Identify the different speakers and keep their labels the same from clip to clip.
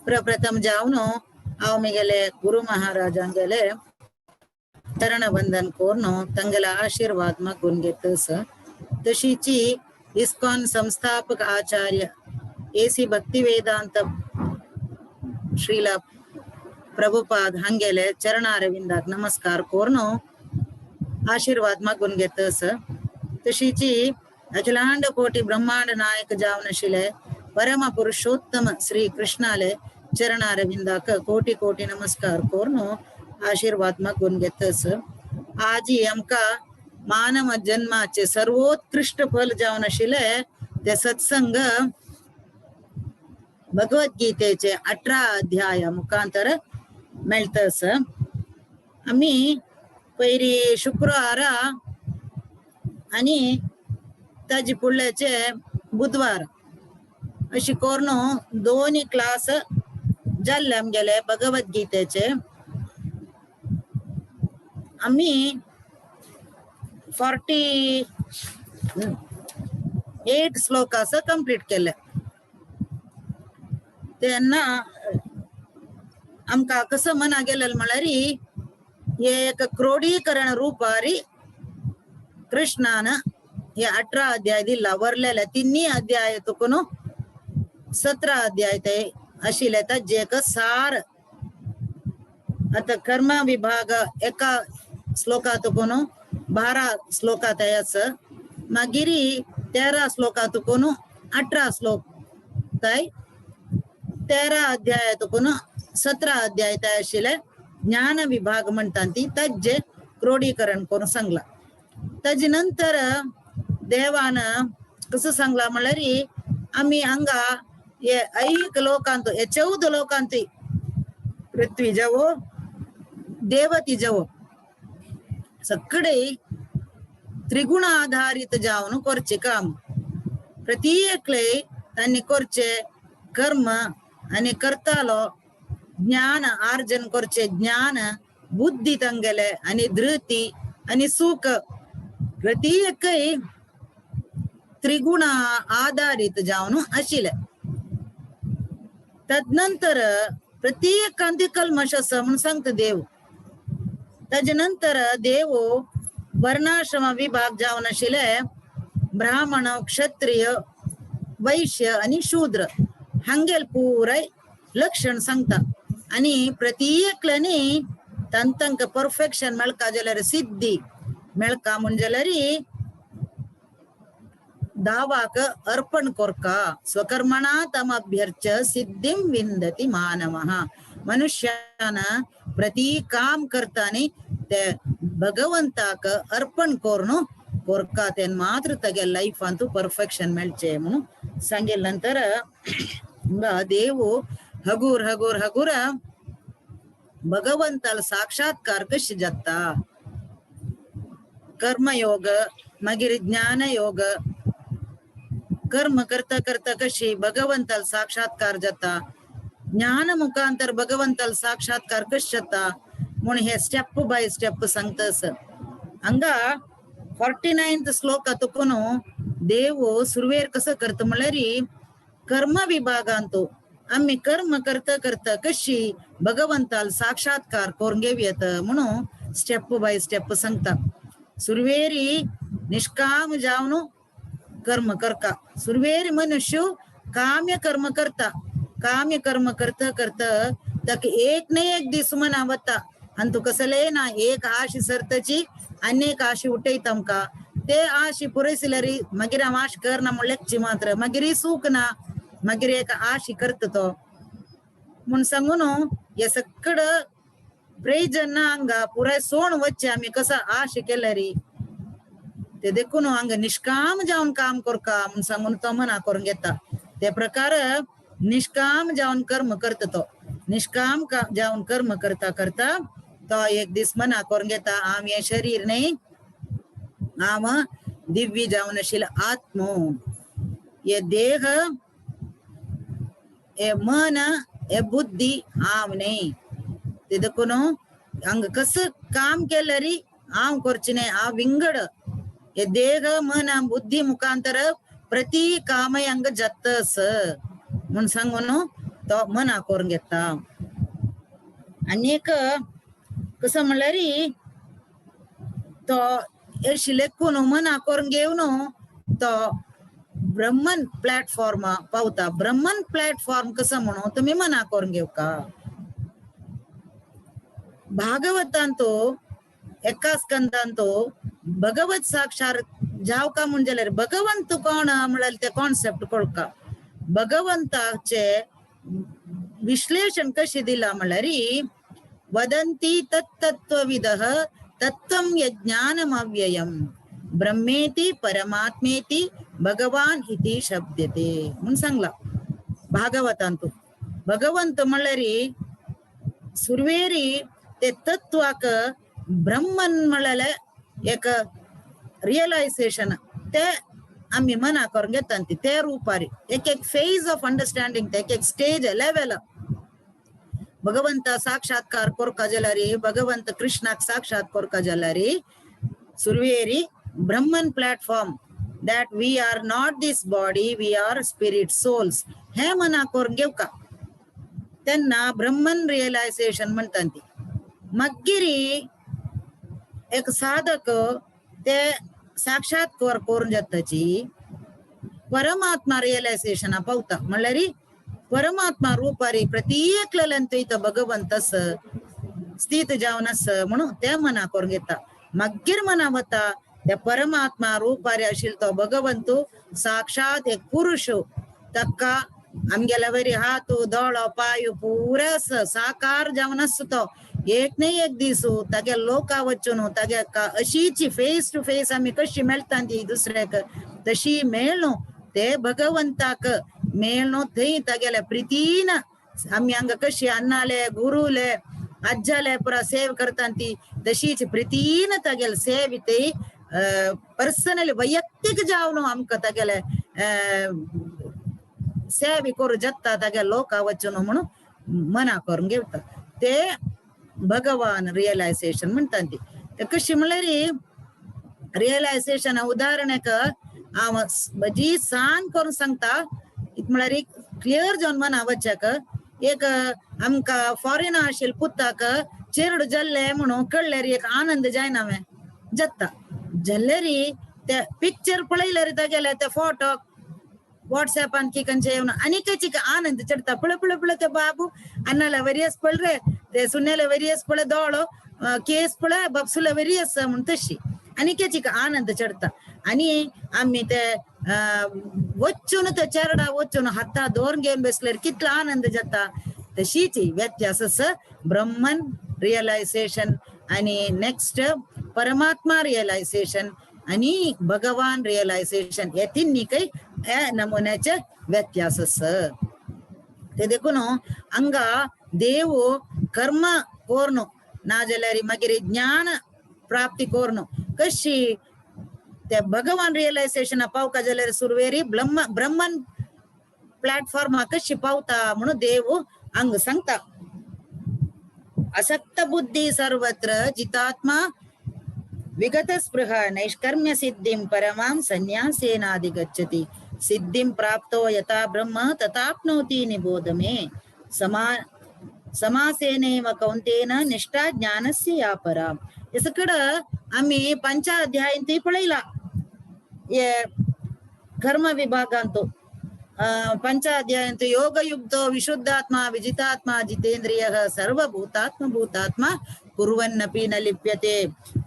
Speaker 1: प्रप्रथम जावनो हांव मिगेले गुरु महाराजांगेले चरण वंदन कोर्नो तंगेले आशीर्वाद मागून घेतस. तशीची इस्कॉन संस्थापक आचार्य एसी भक्तिवेदांत श्रीला प्रभुपाद हांगेले चरणारविंदाक नमस्कार कोर्नो आशीर्वाद मागून घेतस. तशीची अखिलांड कोटी ब्रह्मांड नायक जावन परम पुरुषोत्तम श्री कृष्णाले चरणारविंदाक कोटी कोटी नमस्कार कोर्नो आशीर्वाद मागून घेतस. आजी आमका मानव जन्माचे सर्वोत्कृष्ट फल जावन आशिल्ले ते सत्संग भगवद्गीतेचे 18 अध्याय मुखांतर मेळतस. आमी पयरी शुक्रारा आनी ताजे फुडल्याचे बुधवार अशी कोर्नो दोन्ही क्लास जाल्ले आमगेले भगवद्गीतेचे. आमी 48 श्लोकास कंप्लीट केले. तेन्ना आमकां कसं मना गेलेलं म्हळ्यार एक क्रोडीकरण रूपारी कृष्णान हे 18 अध्याय दिला. वरलेले तिन्ही अध्याय तुकून 17 अध्याय ते आशिल्ले ताजे एक सार. आता कर्म विभाग एका श्लोकातून 12 श्लोकात आस, मागीर 13 श्लोकातून 18 श्लोक ताय, 13 अध्यायातून 17 अध्याय तय आशिल्ले ज्ञान विभाग म्हणटा ती ताजे क्रोडीकरण करून सांगला. ताजे नंतर देवान कसं सांगला म्हणल्यार आमी हांगा हे ऐक लोकांत हे 14 लोकांत पृथ्वी जावो देवती जावो सगळे त्रिगुण आधारित जावन करचे काम. प्रत्येकले तांणी करचे कर्म आनी करतालो ज्ञान आर्जन करचे ज्ञान बुद्धी तांगेले आनी धृती आनी सुख प्रत्येकय त्रिगुण आधारित जावन आशिल्ले. तदनंतर प्रत्येकांत कल्मश आसा म्हणून सांगता देव. ताजे नंतर देव वर्णाश्रम विभाग जावन आशिल्ले ब्राह्मण क्षत्रिय वैश्य आनी शूद्र हांगेल पुराय लक्षण सांगता. आनी प्रत्येकल्यानी तांकां परफेक्शन मेळका जाल्यार सिद्धी मेळका म्हण जाल्यार दावाक अर्पण कोरका. स्वकर्मणा तमभ्यर्च सिद्धिं विंदति मानवः. मनुष्यान प्रति काम करतानी ते भगवंताक अर्पण कोर्नु कोरका तेन मात्र तगे लायफ अंतू परफेक्शन मेळचे म्हणून सांगेल. नंतर देव हगूर हगूर हगूर भगवंताल साक्षात्कार कशी जाता. कर्मयोग मागीर ज्ञानयोग कर्म करता करता कशी भगवंताल साक्षात्कार जाता, ज्ञान मुखांतर भगवंताल साक्षात्कार कशी जाता म्हूण हे स्टेप बाय स्टेप सांगतस. हांगा 49th श्लोक तुकून देव सुरवेर कसं करता म्हणल्यार कर्म विभागांत आमी कर्म करता करता कशी भगवंताल साक्षात्कार करून घेवयत म्हणून स्टेप बाय स्टेप सांगता. सुरवेरी निष्काम जावन कर्म करका. सुरवेरी मनुष्य काम्य कर्म करता. काम्य कर्म करता करता ताका एक न एक दीस मना वता आनी तूं कसलें ना एक आशी सरतची आनी एक आशी उठयता आमकां. ते आशी पुरयसल्यार मागीर हांव आश करना म्हण लेखची मात्र मागीर सूख ना मागीर एक आशी करता तो म्हूण सांगून हे सगळं प्रयोजन ना हांगा पुराय सोण वच्चे आमी कसो आश केल्यार ते देखून हांगा निष्काम जावन काम करका म्हूण सांगून तो मना करून घेता. ते प्रकार निष्काम जावन कर्म करता तो. निष्काम जावन कर्म करता करता तो एक दीस मना करून घेता हांव हें शरीर न्ही, हांव दिव्य जावन आशिल्लो आत्मो. हे देह हे मन हे बुद्धी हांव न्ही. ते देखून हांगा कसं काम केल्यार हांव करचें न्ही, हांव विंगड. हे देह मन बुद्धी मुखांतर प्रति कामय हांगा जातस. म्हूण सांगून तो मना करून घेता. आनी एक कसो म्हणल्यार तो अशी लेखून मना करून घेवन तो ब्रह्मन प्लॅटफॉर्म पावता. ब्रह्मन प्लॅटफॉर्म कसो म्हणून तुमी मना करून घेवका. भागवतांतो एका स्कंदांतो भगवत साक्षात जावका म्हण जाल्यार भगवंत कोण म्हळ्यार ते कॉन्सेप्ट कळका. भगवंताचे विश्लेषण कशें दिलां म्हणल्यार वदंती तत्तत्वविदः तत्त्वं यज्ञानमव्ययं ब्रह्मेति परमात्मेति भगवान इति शब्दते म्हूण सांगला भागवतांतू. भगवंत म्हणल्यार सुरवेरी ते तत्वाक ब्रह्मन म्हणल्यार एक रियलायझेशन ते आमी मना करून घेता ते रुपारी एक एक फेज ऑफ अंडरस्टँडिंग एक एक स्टेज लेवल. भगवंत साक्षात्कार कोरका जाल्यार भगवंत कृष्णाक साक्षात कोरका जाल्यार सुरवेरी Brahman platform that we are not this body, we are spirit souls हे मना करून घेवका तेन्ना ब्रह्मन रियलायझेशन म्हणटा ती. मागीर एक साधक ते साक्षात्कार करून जाताची परमात्मा रियलायझेशन पावता. म्हणल्यार परमात्मा रुपारी प्रत्येकल्यान थंय भगवंत स्थित जावन आस म्हणून ते मना करून घेता. मागीर मना वता त्या परमात्मा रुपारी आशिल्लो तो भगवंत साक्षात एक पुरुष ताका आमगेल्या वरी हात दोळो पांय पुरा साकार जावन आसता तो. एक न्ही एक दीस तागे लोका वचून तागे अशीच फेस टू फेस आमी कशी मेळटा ती दुसऱ्याक तशी मेळ्ळो ते भगवंताक मेळ्ळो थंय तागेल्या प्रितीन आमी हांगा कशी अन्नाले गुरुले आज्जाले पुरा सेव करता ती तशीच प्रितीन तागेले सेव ती पर्सनली वैयक्तीक जावन आमकां तागेले सेवे करूं जाता तागे लोका वचून म्हणून मना करून घेवता ते भगवान रियलायझेशन म्हणटा ती. ते कशी म्हणल्यार रियलायझेशन उदाहरणाक हांव म्हजी सान करून सांगता म्हळ्यार क्लियर जावन मना वच्याक एक आमकां फॉरेन आशिल्ले पुताक चेरडू जाल्ले म्हणून कळ्ळ्यार एक आनंद जायना हांवें जाता जाल्यार ते पिक्चर पळयल्यार तागेले ते फोटो व्हॉट्सएपान की खंयचे येवन आनी चिक आनंद चडता. पळय पळय पळय ते बाबू अन्नाला वरी आस पळय रे ते सुनेले वरी आस पळय दोळो केस पळय बापसुले वरी आसा म्हूण तशी आनी चिक आनंद चडता. आनी आमी ते वचून ते चेरडा वचून हाता दवरून घेवन बसल्यार कितलो आनंद जाता. तशीच व्यत्यास आसा ब्रह्मन रियलायझेशन आनी नेक्स्ट परमात्मा रियलायझेशन आनी भगवान रियलायझेशन हे तिन्नीकय हे नमुन्याचे व्यत्यास आसा. ते देखून हांगा देव कर्म कोर्न नाजाल्यार मागीर ज्ञान प्राप्ती कोर्न कशी ते भगवान रियलायझेशन पावका जाल्यार सुरवेरी ब्रह्मन प्लॅटफॉर्म कशी पावता म्हणून देव हांगा सांगता. असक्त बुद्धी सर्वत्र जितात्मा विगत स्पृह नैष्कर्म्य सिद्धिं परमां संन्यासेनाधिगच्छति सिद्धिं प्राप्तो यथा ब्रह्म तथाप्नोति निबोध मे समासेनैव कौन्तेन निष्ठा ज्ञानस्य या परा. हे सगळं आम्ही पंचाध्यायांतूय पळयला हे कर्म विभागांत पंचाध्यायांत योगयुक्तो विशुद्धात्मा विजितात्मा जितेंद्रियः सर्वभूतात्म भूतात्मा कुर्वन्नपि न लिप्यते.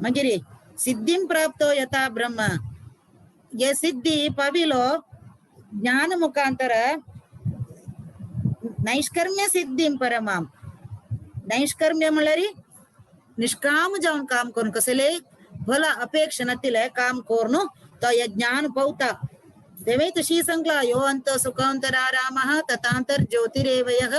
Speaker 1: मागीर सिद्धिं प्राप्तो यथा ब्रह्म हे सिद्धी पाविलो ज्ञान मुखांतर नैष्कर्म्य सिद्धिं परमां. नैष्कर्म्य म्हणल्यार निष्काम जावन काम करून कसले भला अपेक्षा नातिले काम करून तो हे ज्ञान पावता. तेवें तशी सांगला यो अंत सुखांतरा रामः तथांतर ज्योतिरेवयः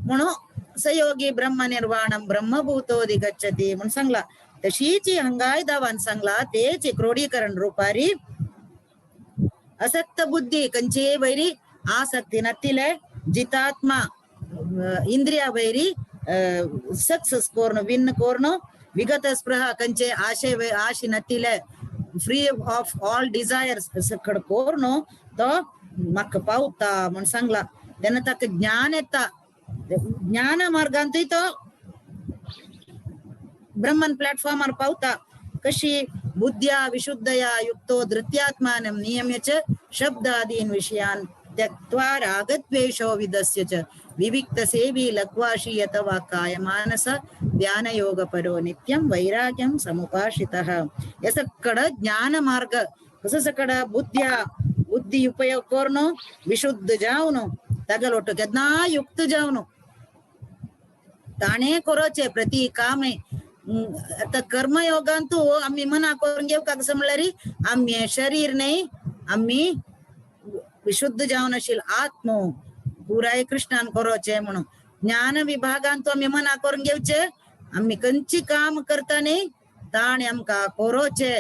Speaker 1: म्हणून सयोगी ब्रह्म निर्वाणं ब्रह्मभूतोधिगच्छति म्हणून सांगला. तशीच हंगाय दावान सांगला तेच क्रोडीकरण रुपारी असक्त बुद्धी कंचे वैरी आसक्ती नतिले जितात्मा इंद्रिया वैरी सक्सेस कोर्ण विन कोर्ण विगत स्पृह कंचे आशे आशी नतिले फ्री ऑफ ऑल डिझायर्स सकड कोर्ण तो म्हाका पावता म्हण सांगला. तेन्ना ताका ज्ञान येता. ज्ञान मार्गांतूय तो ब्रह्मन प्लॅटफॉर्मार पावता. कशी बुद्ध्या विशुद्धया युक्तो धृत्यात्मानं नियम्य च शब्दादीन विषयान् त्यक्त्वा रागद्वेषो विदस्य च विविक्त सेवी लघ्वाशी यतवा काय मानस ध्यानयोगपरो नित्यं वैराग्यं समुपाश्रितः. हे सगळं ज्ञान मार्ग कसं सगळं बुद्ध्या बुद्धी उपयोग करून विशुद्ध जावन तागेलो केन्ना युक्त जावन ताणे करोचे प्रति कामे. आता कर्मयोगांतू आम्ही मना करून घेवका कसं म्हणल्यार आम्ही शरीर न्ही, आम्ही विशुद्ध जावन आशिल्ल आत्मो पुराय कृष्णान करोचे म्हणून. ज्ञान विभागांतू आम्ही मना करून घेवचे आम्ही खंयची काम करता न्ही ताणे आमकां करोचे,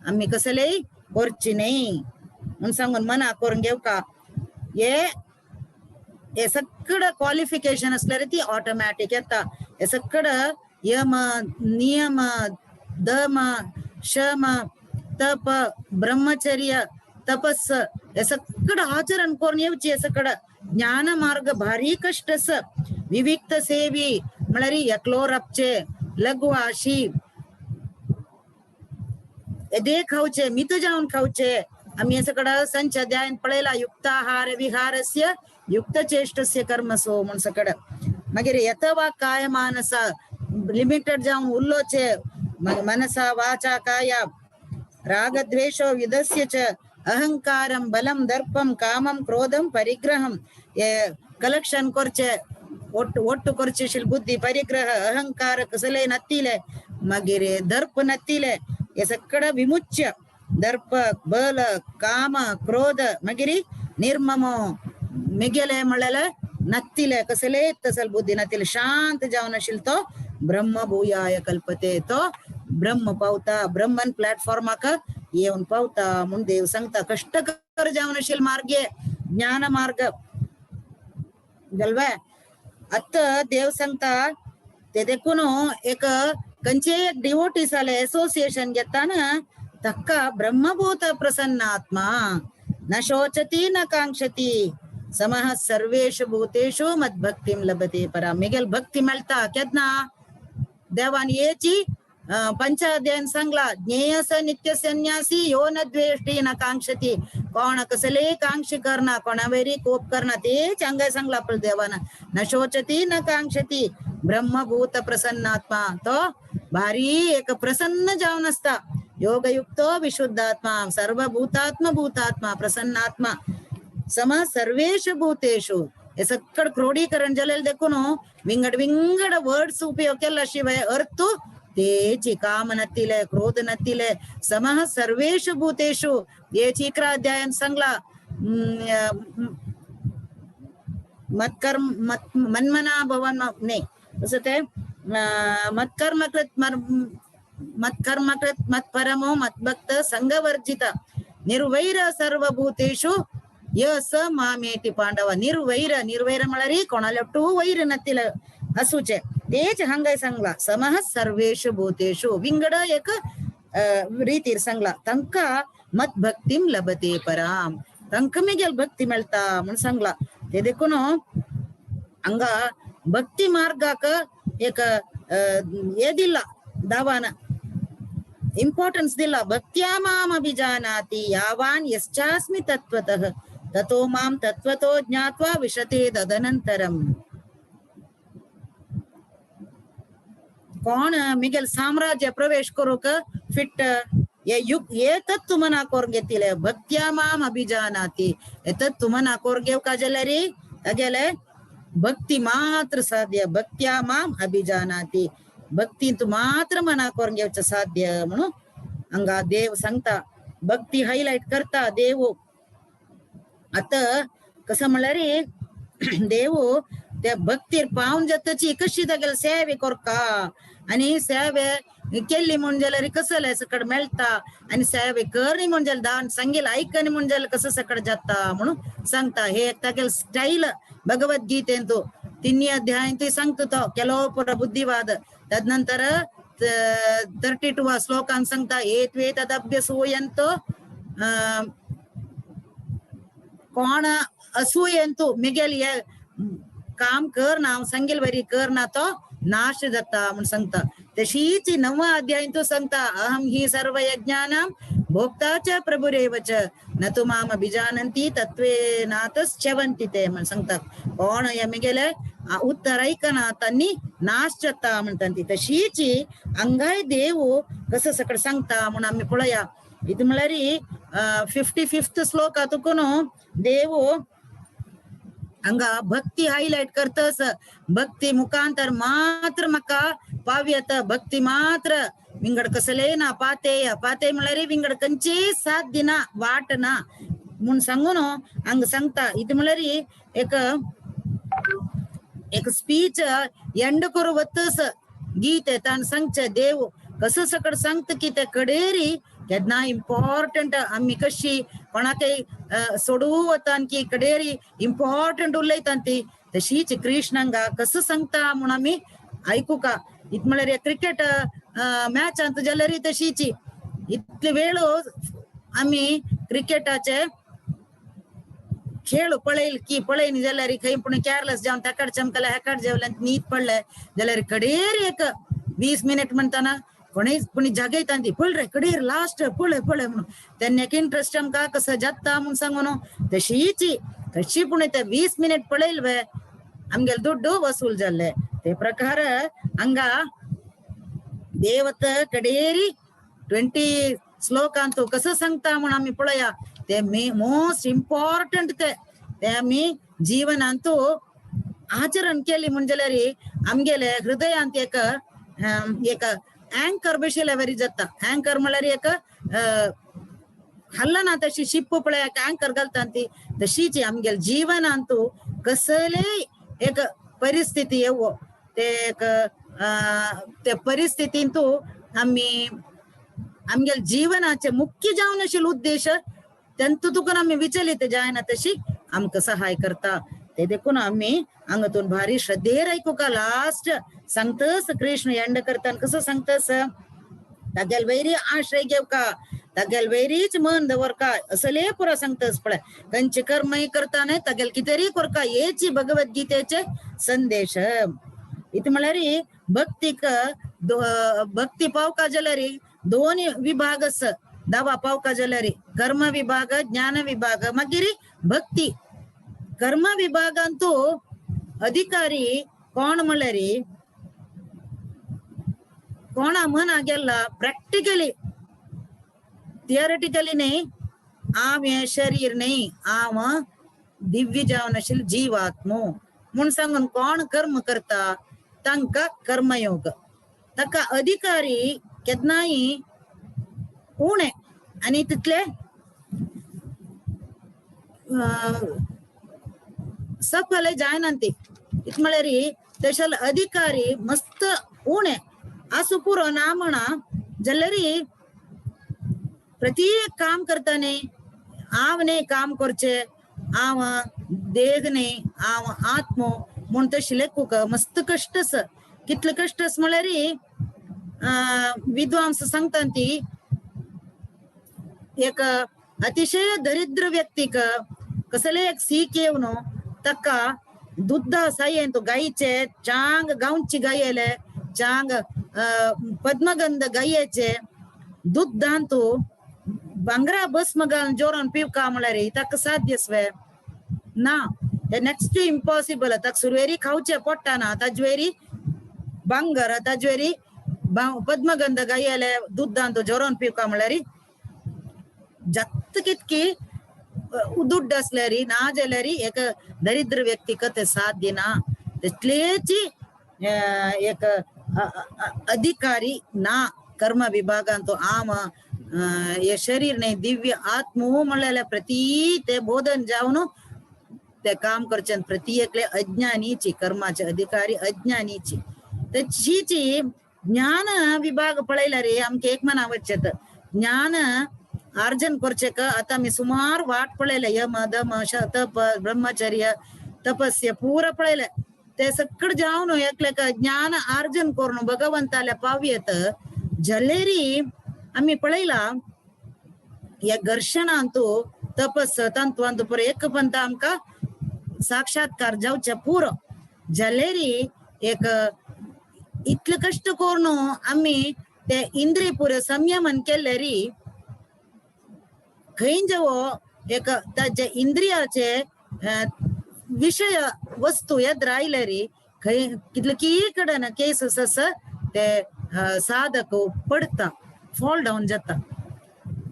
Speaker 1: आम्ही कसलेय करची न्ही म्हणून सांगून मना करून घेवका. हे हे सगळं क्वालिफिकेशन असल्यार ती ऑटोमॅटीक येता. हे सगळं यम नियम दम शम तप ब्रह्मचर्य तपस हे सगळं आचरण करून येवचे. हे सगळं ज्ञान मार्ग भारी कष्ट आसा. विविक्त सेवी म्हळ्यार एकलो राबचे लघुआशी येदे खावचे मित जावन खावचे. आमी हे सगळं संच अध्यायान पळयला युक्ताहार विहारस्य युक्त चेष्टस्य कर्मसो म्हूण सगळं. मागीर यतवा काय मानसा लिमिटेड जावन उल्लोचे मनसा वाचा काया रागद्वेषो विदस्य च अहंकारं बलं दर्पं कामं क्रोधं परिग्रहं हे कलेक्शन करचे ಒಟ್ಟು ಒಟ್ಟು करचे शिल बुद्धी परिग्रह अहंकार कसले नत्तिले मागीर दर्प नत्तिले हे सगळं विमुच्य दर्प बल काम क्रोध मागीर निर्ममो मिगेले म्हणलेले नत्तिले कसले तसल बुद्धी नत्तिले शांत जावन आशिल्लो तो ब्रह्म भूयाय कल्पते तो ब्रह्म पावता ब्रह्मन प्लॅटफॉर्माक येवन पावता म्हूण देव सांगता. कष्टकर जावन आशिल्लो मार्गे ज्ञान मार्ग गलवे आतां देव सांगता ते देखून एक खंयचे एक डिवोटीस जाले एसोसिएशन घेता ना ताका ब्रह्मभूत प्रसन्न आत्मा न शोचती न कांक्षती समः सर्वेषु भूतेषु मद्भक्तिं लभते परां. मिगेल भक्ती मेळटा केन्ना देवान येची पंचाध्यायान सांगला ज्ञेय स नित्य संन्यासी यो न द्वेष्टी न कांक्षती. कोण कसले कांक्ष करना कोणावेरी कोप करना तेच हांगा सांगला आपल्या देवान न शोचती न कांक्षती ब्रह्मभूत प्रसन्नात्मा तो भारी एक प्रसन्न जावन आसता. योगयुक्तो विशुद्धात्मा सर्वभूतात्म भूतात्मा प्रसन्नात्मा सम सर्वेषु भूतेषु. हे सगळं क्रोडीकरण जालेलें देखून विंगड विंगड वर्ड्स उपयोग केला शिवाय अर्थ तेची काम नत्तिले क्रोध नत्तिले समः सर्वेषु भूतेषु. हेच 11 अध्यायान सांगला मत्कर्म मन्मना भवन न्ही असं ते मत्कर्मकृत मत्कर्मकृत मत्परमो मद्भक्त संगवर्जित निर्वैर सर्वभूतेषु य स मामेति पांडव. निर्वैर निर्वैर म्हळ्यार कोणाले टू वैर नत्तिल असूचे तेच हांगाय सांगला समः सर्वेषु भूतेषु विंगड एक रीतीर सांगला तांकां मद्भक्तिं लभते परां तांकां मिगेल भक्ती मेळटा म्हूण सांगला. ते देखून हांगा भक्ती मार्गाक एक हे दिला दावान इम्पॉर्टन्स दिला. भक्त्या माम अभिजानाति यावान यश्चास्मि तत्त्वतः ततो मां तत्त्वतो ज्ञात्वा विशते तदनन्तरम्. कोण मिगेल साम्राज्य प्रवेश करूक फिट हे युग हे तत्व मना करून घेतिले. भक्त्या माम अभिजानाति हे तत्व मना करून घेवका जाल्यार तागेले भक्ती मात्र साध्य. भक्त्या माम अभिजानाति भक्ती तूं मात्र मना करून घेवचें साध्य म्हणून हांगा देव सांगता. भक्ती हायलायट करता देव. आतां कसं म्हणल्यार देव त्या भक्तीर पावन जातची कशी तागेले सेवे करता आनी सेवे केल्ली म्हूण जाल्यार कसले सकड मेळटा आनी सेवे करणी म्हूण जाल्यार दान सांगेल आयकणी म्हूण जाल्यार कसं सकड जाता म्हणून सांगता. हे एक तागेले स्टायल भगवद्गीतेंतू 3 अध्यायांतूय सांगता तो केलो पुरो बुद्धिवाद. तदनंतर 32 श्लोकान सांगता एत्वे तदभ्यसूयंतो कोण असूयेंतू मिगेल हे काम कर ना हांव सांगेल बरी कर ना तो नाश जाता म्हूण सांगता. तशीच नव अध्यायंतू सांगता अहं हि सर्व यज्ञानां भोक्ता च प्रभुरेव च न तु माम अभिजानन्ति तत्त्वेनातश्च्यवन्ति ते म्हूण सांगता. कोण हे मिगेले उत्तर ऐकना तांणी नाश जाता म्हणटा ती. तशीच हांगाय देव कसो सकट सांगता म्हूण आमी पळया. इतू म्हळ्यार 55th श्लोक तुकून देव हांगा भक्ती हायलायट करतस. भक्ती मुखांतर मात्र म्हाका पावयत, भक्ती मात्र विंगड कसले ना पातेय, पातेय म्हळ्यार विंगड खंयचीय साध्य ना वाट ना म्हूण सांगून हांगा सांगता. इतू म्हळ्यार एक एक स्पीच एंड करू वतस गीते ताण सांगचे देव कसो सकट सांगता की ते कडेरी केन्ना इम्पॉर्टंट आमी कशी कोणाकय सोडू वता की कडेरी इम्पॉर्टंट उलयता ती तशीच कृष्णांगा कसो सांगता म्हूण आमी आयकुका. इत म्हळ्यार क्रिकेट मॅचांत जाल्यार तशीच इतले वेळ आमी क्रिकेटाचे खेळ पळयल की पळयनी जाल्यार खंय पूण केअरलेस जावन ताकाड चमकले हेकाड जेवले न्हीद पडले जाल्यार कडेर एक 20 मिनिट म्हणटाना कोणय कोणी जागयता ती पळ रे कडेर लास्ट पळय पळय म्हणून तेन्ना एक इंट्रस्ट आमकां कसो जाता म्हूण सांगून तशीच तशी पूण ते 20 मिनिट पळयल वे आमगेले दुड्डू वसूल जाल्ले. ते प्रकार हांगा देवत कडेरी 20 श्लोकांतू कसो सांगता म्हूण आमी पळया. ते मोस्ट इम्पॉर्टंट ते ते आमी जीवनांतू आचरण केली म्हूण जाल्यार आमगेले हृदयांत एक एक अँकर बशिल्ले वरी जाता. अँकर म्हळ्यार एक हल्लना तशी शिप्प पळय अँकर घालता ती तशीच आमगेले जीवनांतू कसलेय एक परिस्थिती येवो ते एक ते परिस्थितींतू आमी आमगेले जीवनाचे मुख्य जावन आशिल्लो उद्देश तेंतू तुका आमी विचलित जायना तशी आमकां सहाय करता. ते देखून आमी हांगातून भारी श्रद्धेर आयकुका. लास्ट सांगतस कृष्ण एंड करता कसो सांगतस तागेल वैरी आश्रय घेवका, तागेल वैरीच मन दवरका असले पुरा सांगतस. पळय खंयचे कर्मय करता न्हय तागेल कितेंय करका हेची भगवद्गीतेचे संदेश. इतू म्हळ्यार भक्तीक भक्ती पावका जाल्यार दोन विभाग आसा दावा पावका जाल्यार कर्म विभाग ज्ञान विभाग मागीर भक्ती. कर्म विभागांतू अधिकारी कोण म्हळ्यार कोणा मना गेला प्रॅक्टिकली थियोरेटिकली न्ही हांव हें शरीर न्ही हांव दिव्य जावन आशिल्लो जीवात्मो म्हूण सांगून कोण कर्म करता तांकां कर्मयोग. ताका अधिकारी केन्नाय उणे आनी तितले सफल जायना ती. इत म्हळ्यार तशें अधिकारी मस्त उणे आसूं पुरो ना म्हणा जाल्यार प्रत्येक काम करता न्ही हांव न्ही काम करचें हांव देह न्ही हांव आत्मो म्हूण तशें लेखूंक मस्त कश्ट आसा. कितले कश्ट आसा म्हळ्यार विद्वांस सांगता ती एक अतिशय दरिद्र व्यक्तीक कसले एक सीख येवन ताका दुद्दा सायेन तो गायचे चांग गांवची गायेले चांग पद्मगंध गायेचे दुद्दांतू भांगरा भस्म घालून जोरान पिवका म्हळ्यार ताका साध्य स्वे ना. ते नेक्स्ट इम्पॉसिबल. ताका सुरवेरी खावचे पोट्टा ना ताजवेरी भांगर ताजवेरी पद्मगंध गायेले दुद्दांतू जोरान पिवका म्हळ्यार जात कितकी दुड्ड आसल्यार ना जाल्यार एक दरिद्र व्यक्तीक ते साध्य ना. तितलेच एक अधिकारी ना कर्म विभागांत आम हे शरीर न्ही दिव्य आत्मो म्हणलेले प्रती ते बोधन जावन ते काम करचे प्रती एकले अज्ञानीची कर्माचे अधिकारी अज्ञानीची. तशीची ज्ञान विभाग पळयल्यार आमकां एक मना वचत ज्ञान अर्जन करचे आतां आमी सुमार वाट पळयले यम दम तप ब्रह्मचर्य तपस्य पुरा पळयले ते सगळं जावन एकले ज्ञान अर्जन करून भगवंताल्या पावयत जलेरी आमी पळयला ह्या घर्षणांतू तपस तंत्वांत पुरो एक पंत आमकां साक्षात्कार जावचे पुरो जाल्यार एक इतले कश्ट करून आमी ते इंद्रिय पुरो संयमन केल्यार खंय जेवो एक ताजे इंद्रियाचे विषय वस्तू येत रायल्यार खंय कितले की कडेन केसीस आसा ते साधक पडता, फॉल डावन जाता.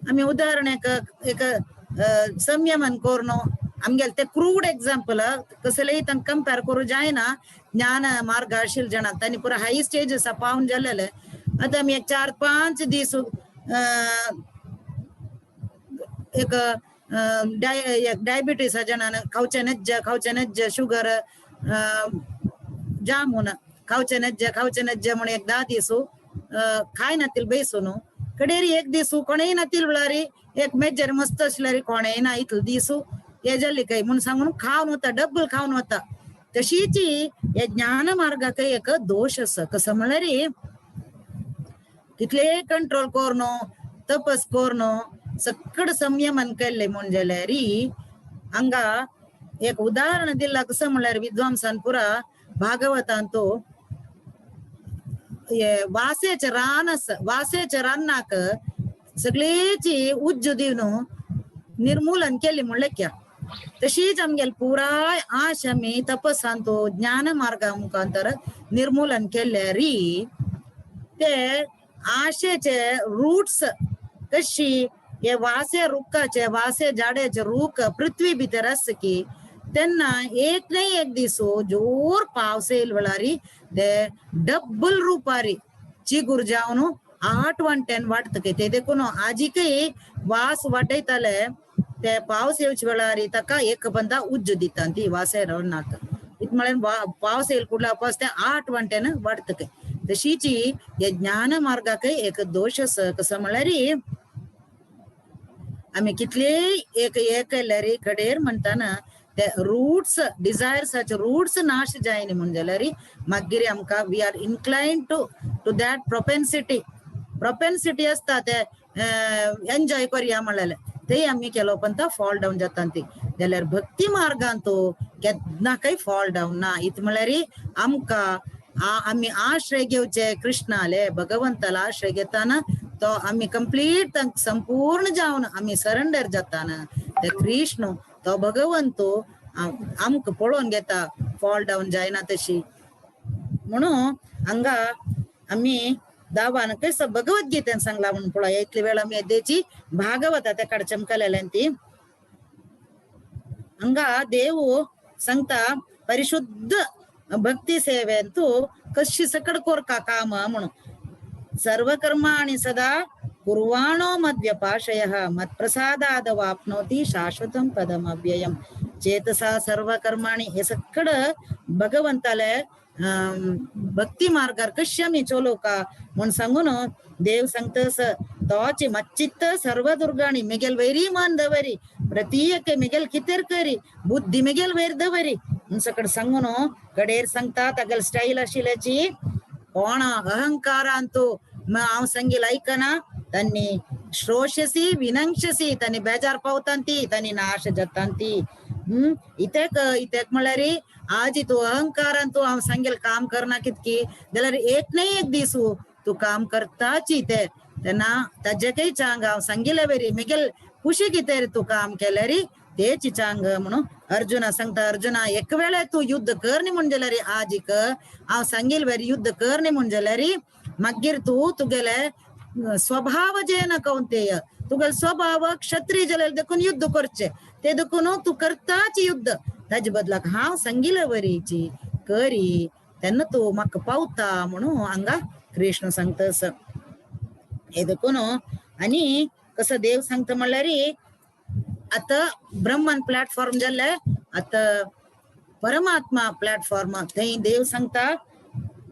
Speaker 1: आमी उदाहरण एक एक संयमन करून आमगेले ते क्रूड एग्जाम्पल कसलेय तांकां कंपेर करूं जायना. ज्ञान मार्ग आशिल्ले जाणांक तांणी पुरो हाय स्टेज आसा पावन जालेले. आतां आमी एक 4-5 दीस एक डायबिटीस जाणान खावचें नज्ज खावचें नज्ज शुगर जामून खावचें नज्ज खावचें नज्ज म्हूण एक 10 दीस खाय नातील बेसून कडेरी एक दीस कोणेय नातील वेळार एक मेजर मस्त आसल्यार कोणेय ना इतलो दीस हे जाल्ली काय म्हूण सांगून खावन वता, डब्बल खावन वता. तशीच हे ज्ञान मार्गाक एक दोश आसा. कसो म्हणल्यार तितले कंट्रोल करून तपस करून सकड संयमन केल्ले म्हूण जाल्यार हांगा एक उदाहरण दिला. कसो म्हणल्यार विद्वांसान पुरा भागवतांत वासेचे रान आसा, वासेच्या रानाक सगळेची उज्ज दिवन निर्मूलन केली म्हणलें क्या. तशीच आमगेले पुराय आश आमी तपसांत ज्ञान मार्गा मुखांतर निर्मूलन केल्यार ते आशेचे रूट्स कशी हे वासे रुखाचे वासे झाडाचे रूख पृथ्वी भितर आसा की तेन्ना एक न्हय एक दीस जोर पावस येयल वेळार ते डब्बल रुपारी चिगूर जावन 8 वांट्यान वाडटा ते. देखून आजिकय वास वाटयताले ते पावस येवचे वेळार ताका एक बंदा उज्ज दिता ती वासे रावनाक. इत म्हळ्यार पावस येयल कुडला पावस ते 8 वांट्यान वाडटा. तशीच हे ज्ञान मार्गाकय एक दोश आसा. कसो म्हणल्यार आमी कितलेय एक हे केल्यार कडेर म्हणटाना ते रूट्स डिजायर्साचे रूट्स नाश जायना म्हूण जाल्यार मागीर आमकां we are inclined to to that propensity. Propensity आसता ते एन्जॉय करया म्हणलेले तेय आमी केलो पण तो फॉल डावन जाता ती. जाल्यार भक्ती मार्गान तो केन्ना काय फॉल डावन ना. इत म्हणल्यार आमकां आमी आश्रय घेवचे कृष्णाले भगवंताला आश्रय घेताना तो आमी कंप्लीट संपूर्ण जावन आमी सरेंडर जाताना ते कृष्ण तो भगवंत आमकां पळोवन घेता, फॉल डावन जायना तशी. म्हणून हांगा आमी दावान कसो भगवद्गीतेन सांगला म्हणून पळय. इतले वेळ आमी येदेची भागवता त्या कडे चमकलेल्यान ती हांगा देव सांगता परिशुद्ध भक्ती सेवेन तूं कशी सकड कोरका काम म्हणून. सर्वकर्माणि सदा कुर्वाणो मद्व्यपाशयः मत्प्रसादादवाप्नोति शाश्वतं पदमव्ययम्. चेतसा सर्वकर्माणि हे सकड भगवंताले भक्ती मार्गार कशी आमी चलोवका म्हूण सांगून देव सांगता तोच मच्चित्त सर्व दुर्गाणी मिगेल वैरी मन दवरी प्रतीयक मिगेल कितेर करी बुद्धी मिगेल वैर दवरी म्हूण सकड सांगून कडेर सांगता. तागेल स्टायल आशिल्ल्याची कोण अहंकारांतू हांव सांगील आयकना तांणी श्रोशसी विनंक्षसी तांणी बेजार पावतांती तांणी नाश जातांती. इतेक इतेक म्हणल्यार आज तूं अहंकारान तूं हांव सांगेल काम करना कितकी जाल्यार एक न्हय एक दीस तूं काम करताची ते तेन्ना ताजे चांग हांव सांगिल्ले वरी मिगेल खुशी कितें तूं काम केल्यार तेच चांग म्हणून अर्जुना सांगता. अर्जुना एक वेळा तूं युद्ध कर न्ही म्हूण जाल्यार आजीक हांव सांगील वरी युद्ध कर न्ही म्हूण जाल्यार मागीर तूं तुगेले स्वभाव जे ना कौंतेय तुगेले स्वभाव क्षत्रिय जाल्यार देखून युद्ध करचे ते देखून तूं करताच युद्ध ताजे बदलाक हांव सांगिल्ले वरीची करी तेन्ना तूं म्हाका पावता म्हणून हांगा कृष्ण सांगता. हे देखून आनी कसो देव सांगता म्हणल्यार आतां ब्रह्मन प्लॅटफॉर्म जाल्ले आतां परमात्मा प्लॅटफॉर्म थंय देव सांगता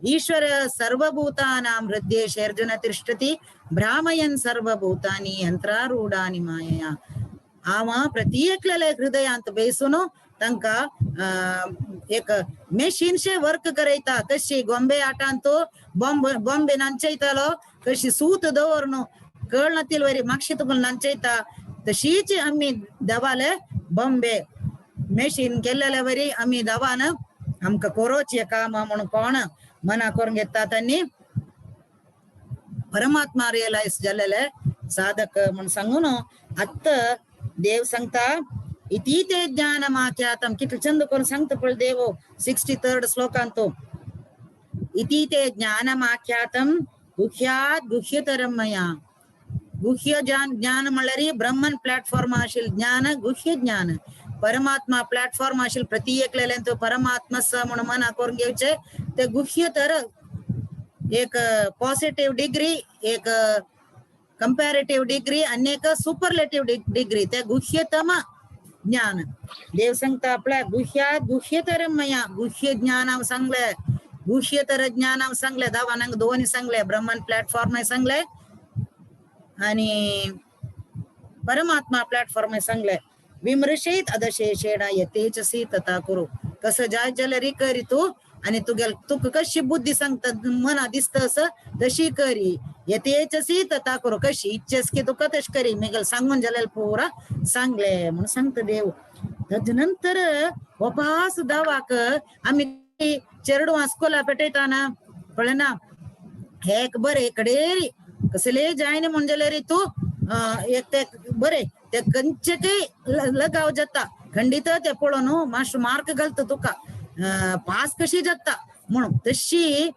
Speaker 1: ईश्वर सर्वभूतानां हृदयेश अर्जुन तिष्ठति भ्रामयन् सर्वभूतानि यंत्रारूढानि मायया. हांव प्रत्येकल्याले हृदयांत बेसून तांकां एक मेशीनशे वर्क करयता. कशी गोंबे आटांत बॉम्बे नांचयतालो कशी सूत दवरून कळ नातील वरी मागशी तुका नांचयता तशीच आमी देवाले बॉम्बे मेशीन केल्लेले वरी आमी देवान आमकां कोरोची काम म्हणून कोण मना करून घेतात आनी परमात्मा रियलायज जाल्लेले साधक म्हण सांगून आत्ता देव सांगता इति ते ज्ञानमाख्यातम. कितले चंद करून सांगता पळय देव 63rd श्लोकांत. इति ते ज्ञानमाख्यातम गुह्यात गुह्यतरम मया. गुह्य ज्ञान म्हणल्यार ब्रह्मन प्लॅटफॉर्म आशिल्लें ज्ञान गुह्य ज्ञान. परमात्मा प्लॅटफॉर्म आशिल्लें प्रति एकल्यान तो परमात्मा स म्हणून मना करून घेवचें ते गुह्यतर एक पॉझिटिव्ह डिग्री, एक कंपॅरेटिव्ह डिग्री आणि एक सुपरलेटिव्ह डिग्री. ते गुह्यतम ज्ञान. देव सांगता आपल्या गुह्या गुह्यतर मया. गुह्य ज्ञान हांव सांगले, गुह्यतर ज्ञान हांव सांगले. दावानांक दोन सांगले, ब्रह्मन प्लॅटफॉर्म सांगले आणि परमात्मा प्लॅटफॉर्म सांगले. विमर्शेत अदशेषेण यथेचसी तथा कुरु. कसं जाय जाल्यार करी तू आणि तुगेल तुका कशी बुद्धी सांगता मना दिसता असं तशी करी. यथेचसी तथा कुरु, कशी इच्छेस की तुका तशी करी. मेगेल सांगून जाल्यार पुरा सांगले म्हणून सांगता देव. तदनंतर वपास दावाक आमी चेरडू स्कुला पेटयताना पळयना हे एक बरे कडेरी कसले जायना म्हण जाल्यार तूं एक ते बरे ते कंचेकय लगाव जाता खंडीत ते पळोवन मातशें मार्क घालता तुका पास कशी जाता म्हणून. तशी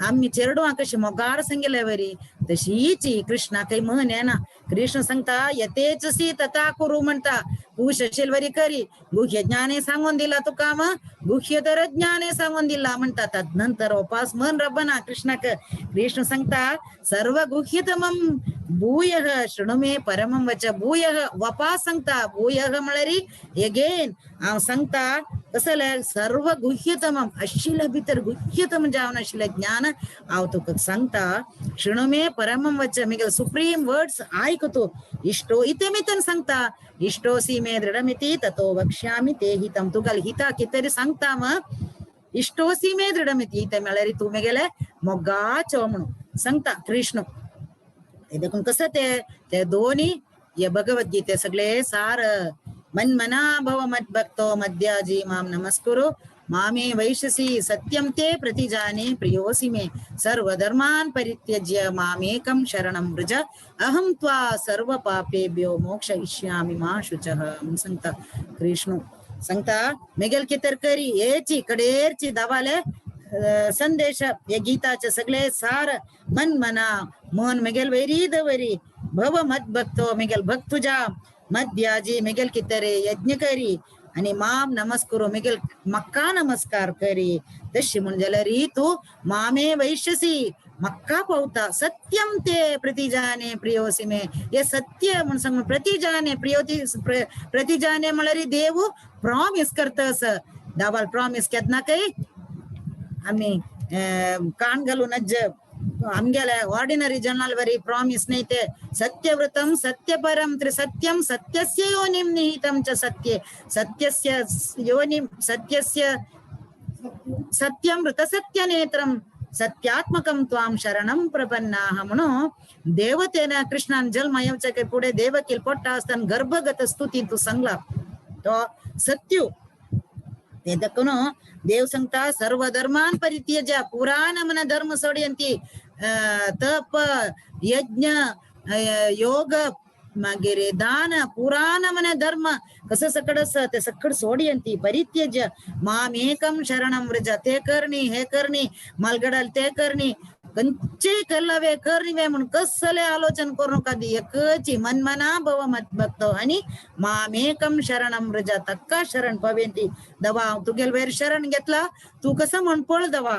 Speaker 1: आमी चेरडुवां कशी मोगार सांगिल्ले वरी तशीच कृष्णाकय म्हण येना. कृष्ण सांगता यथेचसी तथा कुरु म्हणटा. गुह्य वरी करी. गुह्य ज्ञाने सांगून दिला तुका म गुह्यतर ज्ञाने सांगून दिला म्हणटा. तदनंतर उपास मन रबना कृष्णाक. कृष्ण सांगता सर्व गुह्यतमं भूयः शृणु मे परमं वच. भूयः वपास सांगता. भूयः म्हळ्यार एगेन हांव सांगता कसले सर्व गुह्यतमं आशिल्ल्या भितर गुह्यतम जावन आशिल्लें ज्ञान हांव तुका सांगता. शृणु मे परमं वच मिगेल सुप्रीम वर्ड्स आयक तूं. इश्टो इतमितन सांगता इष्टोसी मे दृढमिति ततो वक्ष्यामि ते हितम. तुका हिता कितें सांगता म इष्टोसी मे दृढमिति इते म्हळ्यार तूं मेगेले मोगाचो म्हणून सांगता कृष्ण. देखून कसं ते ते दोन्ही हे भगवद्गीते सगळे सार. मन्मना भव मद्भक्तो मद्याजी मां नमस्कुरु मामे वैशसी सत्यं ते प्रतिजाने प्रियोऽसि मे सर्वधर्मान् परित्यज्य मामेकं शरणं व्रज अहं त्वा सर्वपापेभ्यो मोक्षयिष्यामि मा शुचः म्हणून सांगता कृष्ण. सांगता मेगेल कितें करी हेची कडेरची दावाले संदेश हे गीताचे सगळे सार. मनमना मन मेगेल वैरी दवरी भव मद्भक्तो मेगेल भक्त तुझ्या मद्याजी मेगेल कितरे यज्ञ करी आणि माम नमस्कुरु मेगेल मक्का नमस्कार करी. तशी म्हण जाल्यार तूं मामे वैश्यसी मक्का पावता. सत्यम ते प्रतिजाने प्रियोसी मे. हे सत्य म्हण सांग प्रतिजाने प्रियोती प्रतिजाने म्हळ्यार देव प्रॉमिस करता असं. दावाल प्रॉमिस केन्ना काय आमी कान घालून आमगेले ऑर्डिनरी जनरल वरी प्रॉमिस न्ही ते. सत्यव्रतम सत्यपरम त्रिसत्यम सत्यस्य योनिं निहितं च सत्ये सत्यस्य योनिं सत्यस्य सत्यम ऋतसत्यनेत्रं सत्यात्मकं त्वां शरणं प्रपन्नाः म्हणून देवतेन कृष्णान जन्म येवचे पुढे देवकील पोट्टा आसतना गर्भगत स्तुती तूं सांगला तो सत्यू. ते देखून देव सांगता सर्व धर्मान परित्यज्य पुराण मन धर्म सोडयंती तप यज्ञ योग मागीर दान पुराण मन धर्म कसं सकड आसा ते सकड सोडयंती परित्यज्य मामेकं शरणं व्रज. ते करणी हे करणी मालगडाल ते करणी कंचे कल्लवे करणी म्हणून कसले आलोचन करू नका. एकची मनमना भव मद्भक्तो आणि मामेकं शरणं व्रज. तक्का शरण पवेंती दवा तुगेल वयर शरण घेतला तू कसं म्हण पळ दवा.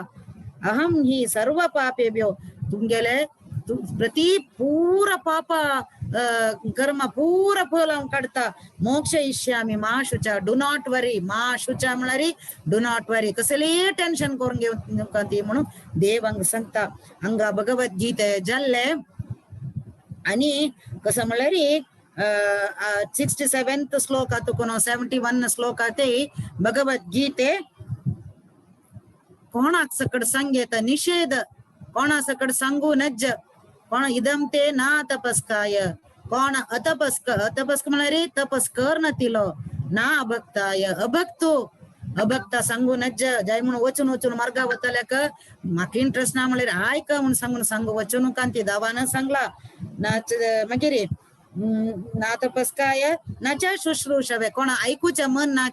Speaker 1: अहं ही सर्व पापेभ्यो तुमगेले प्रति पूरा पाप कर्म पूरा फल हांव काडटा. मोक्ष इष्यामि मा शुचा. Do not वरी. मा शुचा म्हळ्यार do not वरी कसलेय टेन्शन करून घेवं नाका ती म्हणून देव हांगा सांगता. हांगा भगवद्गीते जाल्ले आनी कसं म्हळ्यार 67th श्लोक तुका 71 श्लोक ते भगवद्गीते कोणाक सकड सांगेत निषेध कोणा सकड सांगू नज्ज. कोण इदम ते ना तपस्काय कोण अतपस्क, अतपस्क म्हळ्यार तपस कर नातिलो, ना अभक्ताय अभक्तो अभक्ता सांगू नज्ज जाय म्हणून वचून वचून मार्गा वतल्याक म्हाका इंट्रस्ट ना म्हळ्यार आयक म्हणून सांगून सांगू वचून ती दावान सांगला. नाच मागीर ना तपस्काय नाच्या शुश्रूषवे कोण आयकुचें मन ना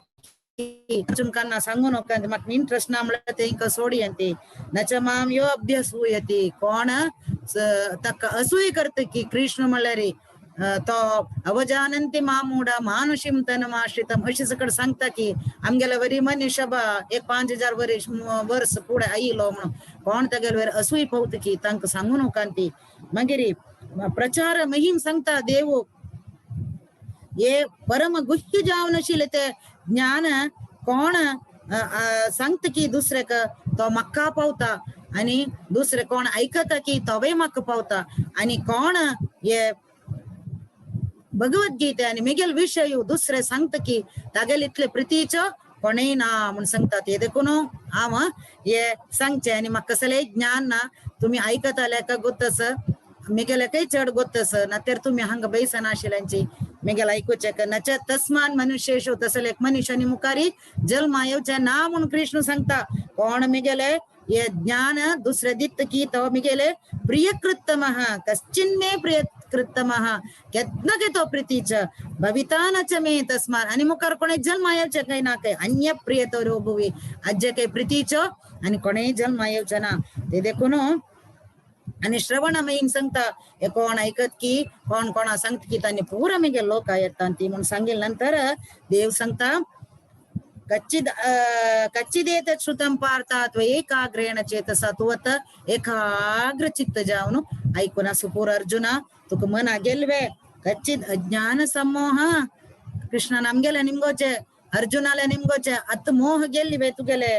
Speaker 1: वचून कान्ना सांगू नका म्हाका इंट्रस्ट ना म्हळ्यार तेंकां सोडी ती. नच माम यो अभ्यसूयती कोण ताका असूय करता की कृष्ण म्हळ्यार तो अवजानंती मामूडा मानुषीम तनमाश्रितम अशी सकट सांगता की आमगेले वरी मनीष बा एक 5000 वर्स फुडें आयलो म्हणून कोण तागेले वयर असूय पवता की तांकां सांगू नका ती. मागीर प्रचार महिम सांगता देव हे परम गुह्य जावन आशिल्लें ते ज्ञान कोण सांगता की दुसऱ्याक तो म्हाका पावता आनी दुसरे कोण आयकता की तोवूय म्हाका पावता आनी कोण हे भगवद्गीता आनी मिगेल विशय दुसरे सांगता की तागेले इतले प्रितीचो कोणूय ना म्हूण सांगता. ते देखून हांव हे सांगचें आनी म्हाका कसलेंय ज्ञान ना, तुमी आयकताले का गोत्तस मिगेल्याकय चड गोत्तस ना तर तुमी हांगा बैसनाशिल्ल्यांची मिगेल आयकुचें नच तस्मान मनुष्येषु तसले एक मनुष्यानी मुखारी जल्मा येवचें ना म्हूण कृष्ण सांगता. कोण मिगेले हे ज्ञान दुसरे दित की तो मिगेले प्रियकृत्तमः कश्चिन्मे प्रियकृत्तमः केन्ना के तो प्रीतीच भविता न च मे तस्मात् आनी मुखार कोणें जल्मा येवचें काय ना काय अन्य प्रियतरो भुवी आज्जे काय प्रितीचो आनी कोणेंय जल्मा येवचें ना. ते देखून आनी श्रवणमयीम सांगता हे कोण आयकत की कोण कोणा सांगता की तांणी पुरा मिगेल लोक येता ती म्हूण सांगिल. नंतर देव सांगता कच्चिद कच्चिदेतत् श्रुतं पार्थ त्वयैकाग्रेण चेतसा तूं आतां एकाग्र चित्त जावन आयकून आसूं पूर अर्जुना तुका मना गेल्वे कच्चिद अज्ञान सम्मोह कृष्णान आमगेले निमगोचे अर्जुनाले निमगोचे आतां मोह गेल्ली तुगेले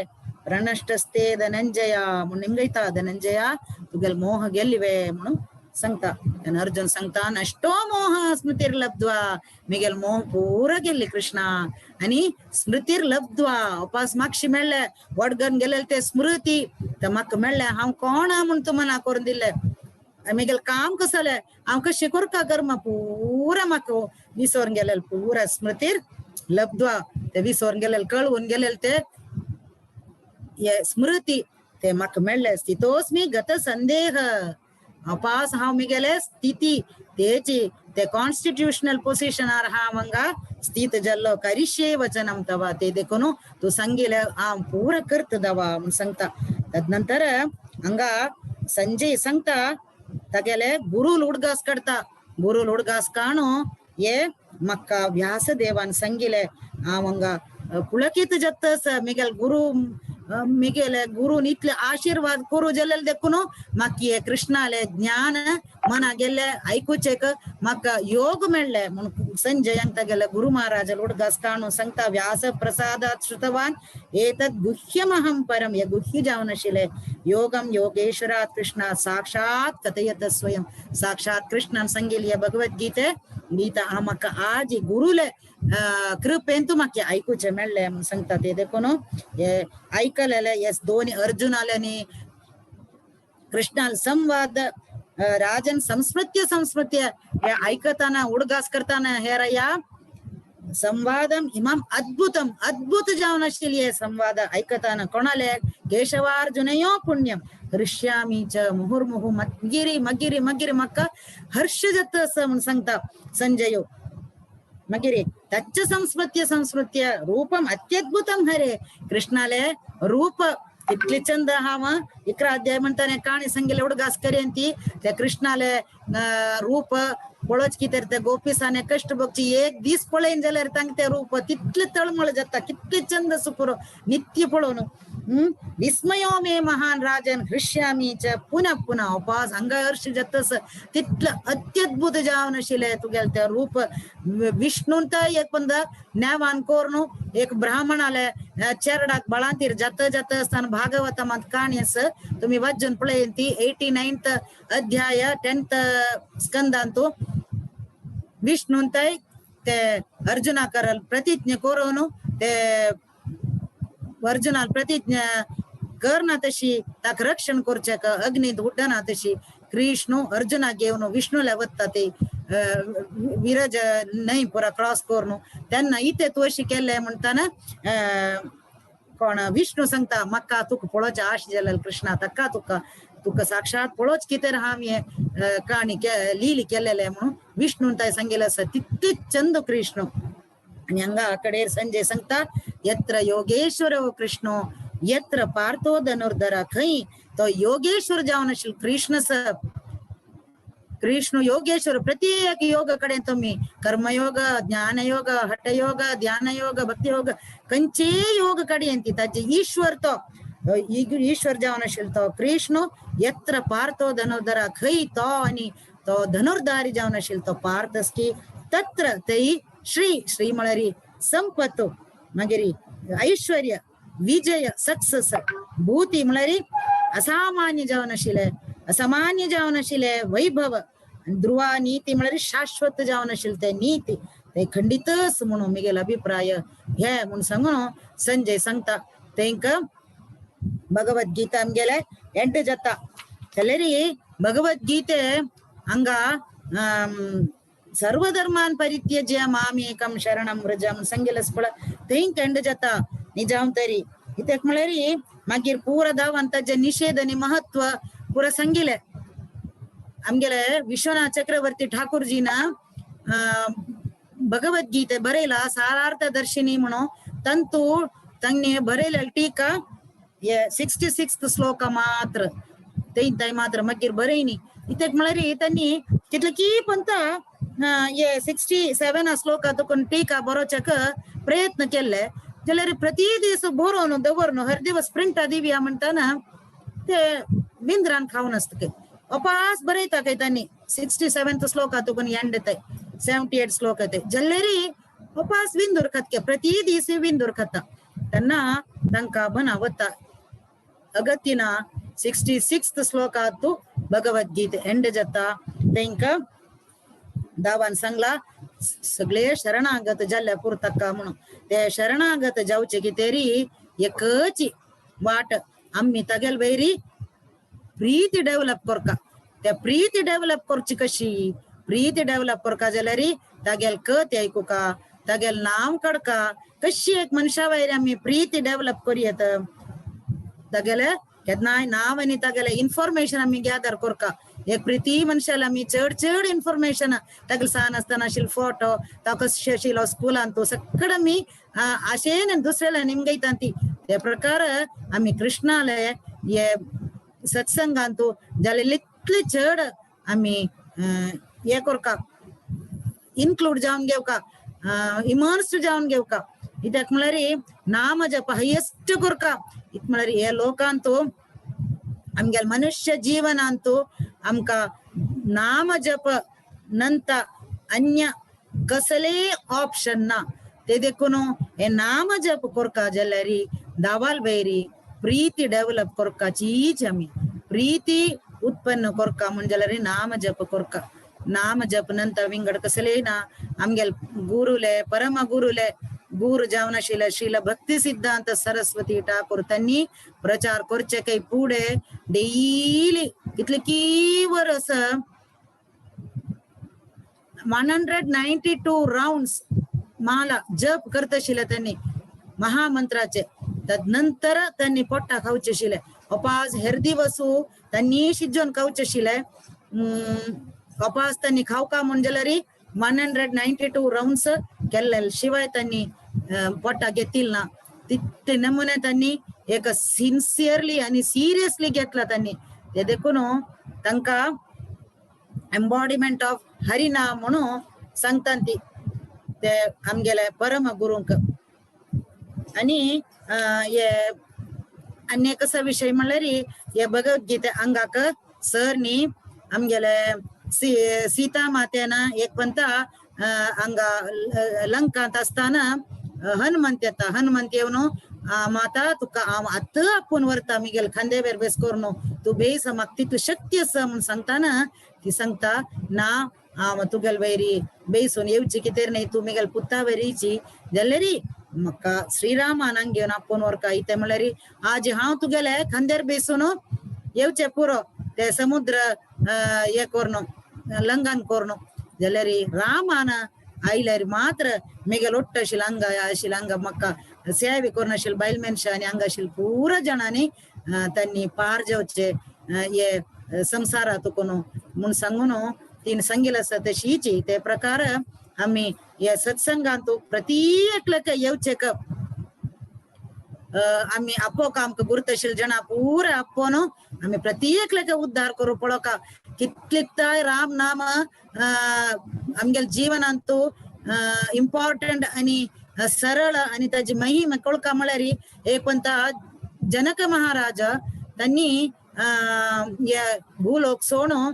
Speaker 1: प्रणष्टस्ते धनंजया म्हणून निमगयता धनंजया तुगेले मोह गेल्ली म्हणून सांगता. अर्जुन सांगता नष्टो मोह स्मृतीर लब्ध्वा मिगेल मोह पूरा गेल्ली कृष्णा आनी स्मृतीर लब्ध्वा उपास मागशी मेळ्ळे वडगन गेलेले ते स्मृती ते म्हाका मेळ्ळे हांव कोण म्हूण तूं मना करून दिले मिगेल काम कसलें हांव कशें करता कर्म पुरा म्हाका विसोवन गेलेले पुरा स्मृतीर लब्ध्वा ते विसोवन गेलेले कळवून गेलेले ते हे स्मृती ते म्हाका मेळ्ळे. स्थितोस्मी गत संदेह अपास हांव मिगेले स्थिती तेची ते कॉन्स्टिट्युशनल पोजिशनार हांव हांगा स्थित जाल्लो करिष्ये वचनम तव ते देखून तूं सांगिले हांव पुरा करता दवा म्हूण सांगता. तदनंतर हांगा संजय सांगता तागेले गुरूल उडगास काडटा गुरूल उडगास काणू हे म्हाका व्यासदेवान सांगिले हांव हांगा पुळकीत जाता मिगेल गुरू मिगेले गुरून इतले आशीर्वाद करू जाल्यार देखून म्हाका हे कृष्णाले ज्ञान मना गेल्ले आयकुचेक म्हाका योग मेळ्ळे म्हूण संजयांक तागेले गुरु महाराज उडगास काणू सांगता व्यास प्रसादात श्रुतवान एतत् गुह्यमहं परम हे गुह्य जावन आशिल्लें योगम योगेश्वरात कृष्णा साक्षात कथयत स्वयं साक्षात कृष्णान सांगिल्ली भगवद्गीते गीता हांव म्हाका आज गुरुले कृपेन तूं म्हाका आयकुचें मेळ्ळें म्हूण सांगता. ते देखून हे आयकलेले हे दोन अर्जुनाले आनी कृष्णाल संवाद राजन संस्मृत्य संस्मृत्य हे आयकताना उडगास करताना हे रया संवादम इमाम अद्भुतम अद्भुत जावन आशिल्ली हे संवाद आयकताना कोणाले केशवार्जुनयो पुण्यम हृष्यामी च मुहुर्मुहु मगिरी मगिरी मगिरी म्हाका हर्ष जाता आसा म्हूण सांगता संजयो. मागीर तच्च संस्मृत्य संस्मृत्य रूपम अत्यद्भुतम हरे कृष्णाले रूप इतले चंद हांव 11 अध्याय म्हणटाने काणी सांगिल्ले उडगास करेन ती त्या कृष्णाले रूप पळोवच कितें त्या गोपिसाने कश्ट भोगची एक दीस पळयन जाल्यार तांकां तें रूप तितले तळमळ जाता कितले चंद सुपुरो नित्य पळोवन विस्मयो मे महान राजन हृष्यामी च पुनः पुनः उपास हांगा हर्ष जातस तितले अत्यद्भुत जावन आशिल्लें तुगेलें तें रूप. विष्णून तर एक पंद नेवान करून एक ब्राह्मणाले चेरडाक बळांतीर जाता जाता आसतना भागवतमांत काणी आसा तुमी वाचून पळयन ती 89th अध्याय 10th स्कंदांतू विष्णून ते अर्जुना करल प्रतिज्ञा करून ते अर्जुनाल प्रतिज्ञा करना तशी ताका रक्षण करचें अग्नींत उड्डना तशी कृष्ण अर्जुनाक घेवन विष्णूला वता ते विरज न्हंय पुरा क्रॉस करून तेन्ना इते तूं अशें केल्लें म्हणटाना कोण विष्णू सांगता म्हाका तुका पळोवचें आश जालें कृष्णा ताका तुका तुका साक्षात पळोवच कितें हांव हें काणी लीली केलेलें म्हणून विष्णून ताय सांगिल्लें आसा. तितलीच चंद कृष्ण. आनी हांगा कडेर संजय सांगता यत्र योगेश्वर कृष्णो यत्र पार्थो धनुर्धरा. खंय तो योगेश्वर जावन आशिल्लो कृष्ण सब. कृष्ण योगेश्वर प्रत्येक योग कडेन तुमी कर्मयोग ज्ञानयोग हठयोग ध्यानयोग भक्तियोग खंयचे योग कडेन ती ताजे ईश्वर तो ईश्वर जावन आशिल्लो तो कृष्ण. यत्र पार्थो धनुर्धरा खंय तो आनी तो धनुर्धारी जावन आशिल्लो तो पार्थ अस्ति तत्र तै श्री श्री म्हळ्यार संपत्त मागीर ऐश्वर्य विजय सक्सेस भूती म्हळ्यार असामान्य जावन आशिल्लें असामान्य जावन आशिल्लें वैभव ध्रुवा नीती म्हळ्यार शाश्वत जावन आशिल्लें तें नीती ते खंडितच म्हणून मिगेल अभिप्राय हे म्हूण सांगून संजय सांगता. तेंकां भगवद्गीता आमगेले एंड जाता. जाल्यार भगवद्गीते हांगा सर्वधर्मान परित्यज्य मामेकं शरणं व्रज म्हूण सांगिल्लें आसा पळय थंय एंड जाता निजाम तरी. कित्याक म्हळ्यार मागीर पुरा धांवन ताजें निशेध आनी महत्व पुरा सांगिल्लें. आमगेले विश्वनाथ चक्रवर्ती ठाकूरजीना भगवद्गीते बरयला सारार्थ दर्शिनी म्हणून तंतू तांणी बरयलें टीका 66 श्लोक मात्र थंय थंय मात्र मागीर बरयनी. कित्याक म्हळ्यार तांणी कितले की पंत हे 67 श्लोक तुका टीका बरोवच्याक प्रयत्न केल्ले जाल्यार प्रति दीस बरोवन दवरून हर दिवस प्रिंटा दिवया म्हणटाना ते बिंद्रान खावन आसता अपास बरयता काय तांणी 67 श्लोक तुका एंड येताय 78 श्लोक येताय जाल्यार अपास विंदूर खात प्रति दीस विंदूर खाता तेन्ना तांकां बना वता अगतिना 66 श्लोकांतु भगवद्गीते एंड जाता. तांकां दावान सांगला सगळे शरणागत जाल्ल्या पुरताका म्हणून ते शरणागत जावचे कितेरी एकच वाट आमी तागेल वैरी प्रीती डेव्हलप करका. त्या प्रीती डेव्हलप करची कशी प्रीती डेव्हलप करका जाल्यार तागेल कथ आयकुका तागेल नांव काडका कशी एक मनशा वयर आमी प्रीती डेव्हलप करूं तागेले केन्नाय नांव आनी तागेले इन्फॉर्मेशन आमी गॅदर करका. एक प्रीती मनशाला आमी चड चड इन्फॉर्मेशन तागेले सान आसतना आशिल्लो फोटो तो कशें आशिल्लो स्कुलान तो सगळें आमी आशेन दुसऱ्याला निमगयता ती ते प्रकार आमी कृष्णाले हे सत्संगांतू जाल्यार इतले चड आमी हे करका इन्क्लूड जावन घेवका इमर्स्ड जावन घेवका. कित्याक म्हळ्यार नाम जप हायेस्ट करका. इत म्हळ्यार हे लोकांतू आमगेले मनुष्य जीवनांतू आमकां नाम जप नंत अन्य कसले ऑप्शन ना. ते देखून हे नाम जप करका जाल्यार दावाल वैरी प्रीती डेव्हलप करकाचीच आमी प्रीती उत्पन्न करका म्हण जाल्यार नाम जप करका. नाम जप नंतर विंगड कसले ना आमगेले गुरुले परम गुरुले गुरु जावन आशिल्ले श्रील भक्ती सिद्धांत सरस्वती ठाकूर तांणी प्रचार करचे काही पुढे डेली कितले की वर्स 192 राउंड्स माला जप करत आशिल्ले त्यांनी महामंत्राचे. तदनंतर त्यांनी पोट्टा खावचे आशिल्ले अपास हेर दिवसू त्यांनी शिजोवन खावचे आशिल्ले अपास त्यांनी खावका म्हण जाल्यार 192 राउंड्स केल्ले शिवाय त्यांनी पोटा घेतील ना. तितले नमुने त्यांनी एक सिन्सियरली आनी सिरियसली घेतला त्यांनी. ते देखून तांकां एम्बॉडिमेंट ऑफ हरिनाम म्हणून सांगता ती ते आमगेले परम गुरूंक. आनी हे आनी कसो विशय म्हणल्यार हे भगवद्गीते अंगाक सर न्ही आमगेले सीता मातेन एक पंता हांगा लंकांत आसतना हनुमंत येता. हनुमंत येवन माता तुका हांव आतां आपोवन व्हरता मिगेल खांदेवेर बेस करून तूं बेस म्हाका तितली शक्ती आसा म्हूण सांगतना ती सांगता ना हांव तुगेल वैरी बेसून येवची कितें न्ही तूं मिगेल पुता वैरीची जाल्यार म्हाका श्रीरामान हांग घेवन आपोवन व्हरका. इतें म्हणल्यार आज हांव तुगेले खांद्यार बेसून येवचें पुरो ते समुद्र हे करून लंघन करून जाल्यार रामान आयल्यार मात्र मेगेल ಒಟ್ಟ आशिल्ले हांगा आशिल्ले हांगा म्हाका सेवे करून आशिल्ले बायल मनशां आनी हांगा आशिल्ले पुरा जाणांनी तांणी पार जावचे हे संसारात कोण म्हूण सांगून तिने सांगितलं आसा तशीच ते प्रकार आमी हे सत्संगांत प्रति एकल्याक येवचे आमी आपोवक आमकां गुरत आशिल्ले जाणां पुरा आपोवन आमी प्रति एकल्याक उद्धार करूं पळोवका कितलें राम नाम आमगेले जीवनांतू इंपॉर्टंट आनी सरळ आनी ताजी महिमा कळका म्हळ्यार एक म्हणटा जनक महाराज त्यांनी भूलोक सोडून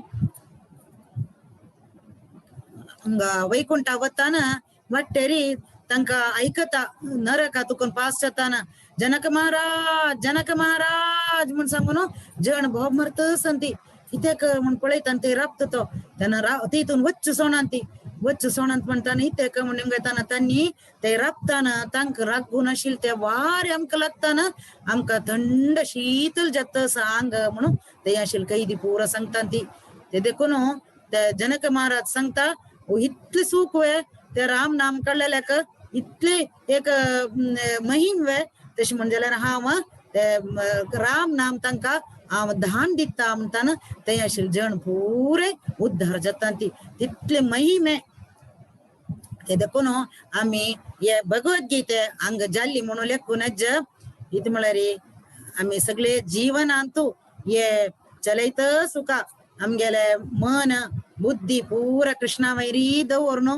Speaker 1: हांगा वैकुंठा वताना वाटेरी तांकां आयकता नरका तुकून पास जाताना जनक महाराज जनक महाराज म्हूण सांगून जण भोव मरत संती कित्याक म्हूण पळयता ते राबता तो तेन्ना तितून वच्च सोणान ती वच्च सोणांत म्हणटाना इत्याक म्हूण निमगताना तांणी ते राबताना तांकां रागून आशिल्ले ते वारें आमकां लागताना आमकां थंड शीतल जाता आंग म्हणून ते आशिल्ले कैदी पुरा सांगता ती. ते देखून ते जनक महाराज सांगता इतले सुख वे ते राम नाम काडलेल्याक इतले एक महिम वे तशें म्हण जाल्यार हांव ते राम नाम तांकां हांव दान दिता म्हणटाना ते आशिल्ले जण पुरे उद्धार जाता ती तितले महिमे. ते देखून आमी हे भगवद्गीते हांगा जाल्ली म्हणून लेखूनच कितें म्हळ्यार आमी सगळे जीवनांतू हे चलयत सुखा आमगेले मन बुद्धी पुरा कृष्णा वैरी दवरून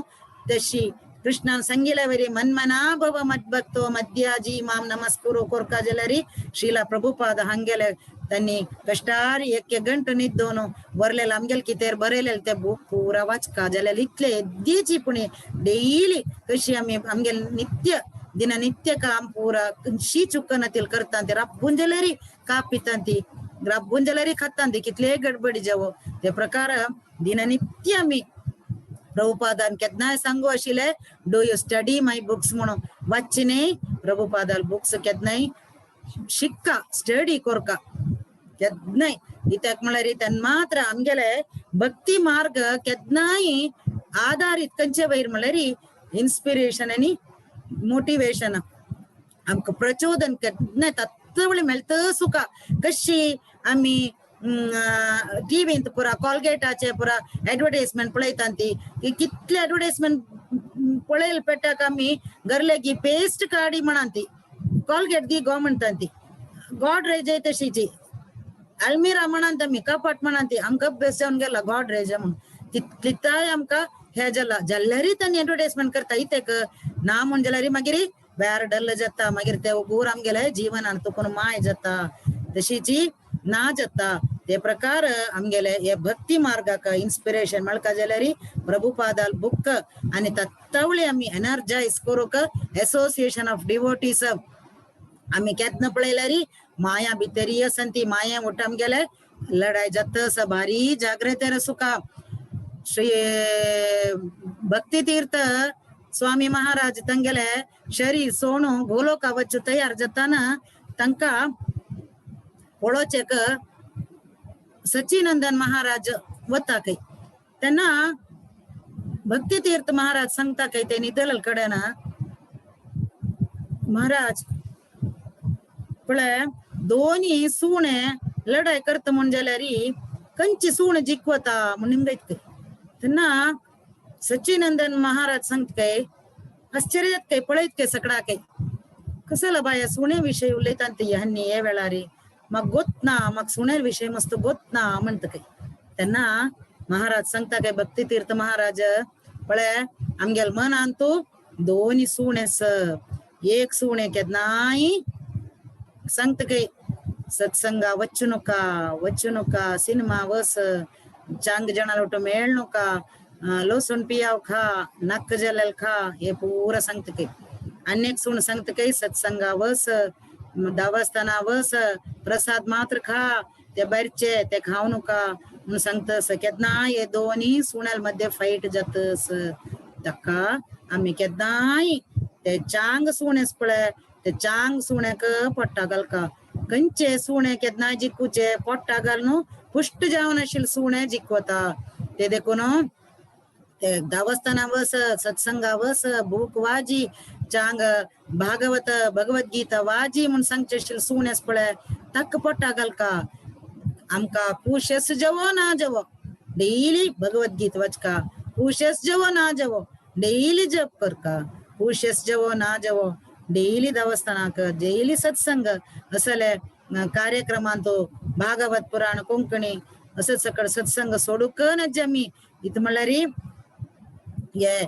Speaker 1: तशी कृष्णान सांगिल्ल्या वरी मन्मना भव मद्भक्तो मद्याजी माम नमस्कुरो कोरका जाल्यार श्रीला प्रभुपाद हांगेले त्यांनी कश्टार एक एक गंट निद्दोन वरलेले आमगेले कितें बरयलेले ते बूक पुरा वाचका जाल्यार इतले येद्दीची पुणी डेली कशी आमी आमगेले नित्य दिನ नित्य काम पुरा शी चुकनातील करता ते राबून जाल्यार काप पिता ती राबून जाल्यार खाता ती कितले गडबडी जावो ते प्रकार दिननित्य आमी प्रभुपादान केन्नाय सांगू आशिल्ले do you study my books म्हणून वाचचे न्ही प्रभुपादाल बुक्स केन्नाय शिक्का स्टडी कोरका केन्नाय कित्याक म्हळ्यार तेन्ना मात्र आमगेले भक्ती मार्ग केन्नाय आधारीत खंयचे वयर म्हळ्यार इन्स्पिरेशन आनी मोटिवेशन आमकां प्रचोदन केन्नाय तत्वळे मेळटा सुखा कशी आमी टीव्हींत पुरा कॉलगेटाचे पुरा एडवर्टायजमेंट पळयता ती कितले एडवर्टायजमेंट पळयले पेटाक आमी गरलेगी पेस्ट काडी म्हणान ती कॉलगेट दी गो म्हणटा ती गॉडरेज तशीची अल्मिरा म्हणान आमी कपाट म्हणान ती आमकां अभ्यास जावन गेला गॉडरेज म्हणून तितलीताय आमकां हे जाला जाल्यारय तांणी एडवर्टायजमेंट करता इतेक ना म्हण जाल्यार मागीर वेर डल्ल जाता मागीर ते गोर आमगेले जीवनान तुकून माय जाता तशीची ना जाता. ते प्रकार आमगेले हे भक्ती मार्गाक इन्स्पिरेशन मेळका जाल्यार प्रभुपादाल बुक आनी तत्वळे आमी एनर्जायज करूंक एसोसिएशन ऑफ डिवोटीस आमी केन्ना पळयल्यार माया भितरी आसा ती माया वट आमगेले लढाय जाता भारी जाग्रत सुखा. श्री भक्ती तीर्थ स्वामी महाराज तंगेले शरीर सोणू गोलोका वच्चू तयार जाताना तांकां पळोवचेक सचिनंदन महाराज वता खंय तेन्ना भक्ती तीर्थ महाराज सांगता खंय ते निदल कडेन महाराज पळय दोनी सुणे लढाय करता म्हण जाल्यार खंयची सूण जिखवता म्हण निमगयत खंय तेन्ना सचिनंदन महाराज सांगता काय आश्चर्य जाता काय पळयत काय सगळा काय कसला बाया सुणे विशय उलयता ती ह्यांनी हे वेळार म्हाका गोत ना म्हाका सुण्या विशय मस्त गोत ना म्हणटा काय. तेन्ना महाराज सांगता काय भक्ती तीर्थ महाराज पळय आमगेले मनान तूं दोनी सुणे एक सुणे केन्नाय सांगता काय सत्संगा वच्चू नका वच्चू नका सिनेमा वस चांग जणां लोट मेळ नका लसूण पियाव खा नक्क जलेल खा हे पुरा सांगता काय. आनी एक सूण सांगता काय सत्संगा वस देवस्थाना वस प्रसाद मात्र खा ते भायरचे ते खावं नका म्हणून सांगता केन्नाय हे दोनी सुण्याल मध्ये फायट जातस ताका आमी केन्नाय ते चांग सुणेस पळय ते चांग सुण्याक पोट्टा घालका खंयचे सुणे केन्नाय जिखूचे पोट्टा घालून पुश्ट जावन आशिल्ले सुणे जिखवता ते देखून ते देवस्थाना वस, सत्संगा वस, बूक वाजी चांग भागवत भगवद्गीता वाजी म्हूण सांगचे आशिल्लें सुणे आसा पळय ताका पोटा घालका. आमकां कुशेस जेवो ना जेवो डेली भगवद्गीता वाचका, कुशेस जेवो ना जेवो डेली जप करका, कुशेस जेवो ना जेवो डेली देवस्थानाक डेली सत्संग असले कार्यक्रमांत भागवत पुराण कोंकणी असं सकळ सत्संग सोडूक नज्ज आमी. इत म्हणल्यार हे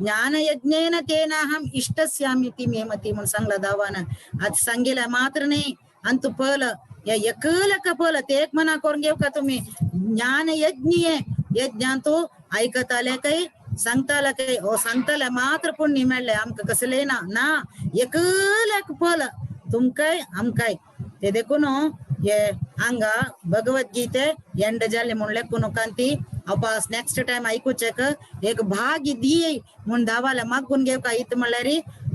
Speaker 1: ज्ञानयज्ञेन तेनाहम इष्टस्यामि ती मे मती म्हूण सांगला दावान. आज सांगितलं मात्र न्ही आनी तूं पल हे एकल पल ते एक मना करून घेवका तुमी. ज्ञानयज्ञ यज्ञान तूं आयकताले काय सांगताले काय हो सांगताले मात्र पुण्य मेळ्ळें आमकां कसलें ना ना एकल पल तुमकांय आमकांय. ते देखून हे हांगा भगवद्गीते एंड जाले म्हणले कुनुकांती अपास नेक्स्ट टायम आयकुचेक एक भाग दी म्हूण दावाले मागून घेवका. इत म्हणल्यार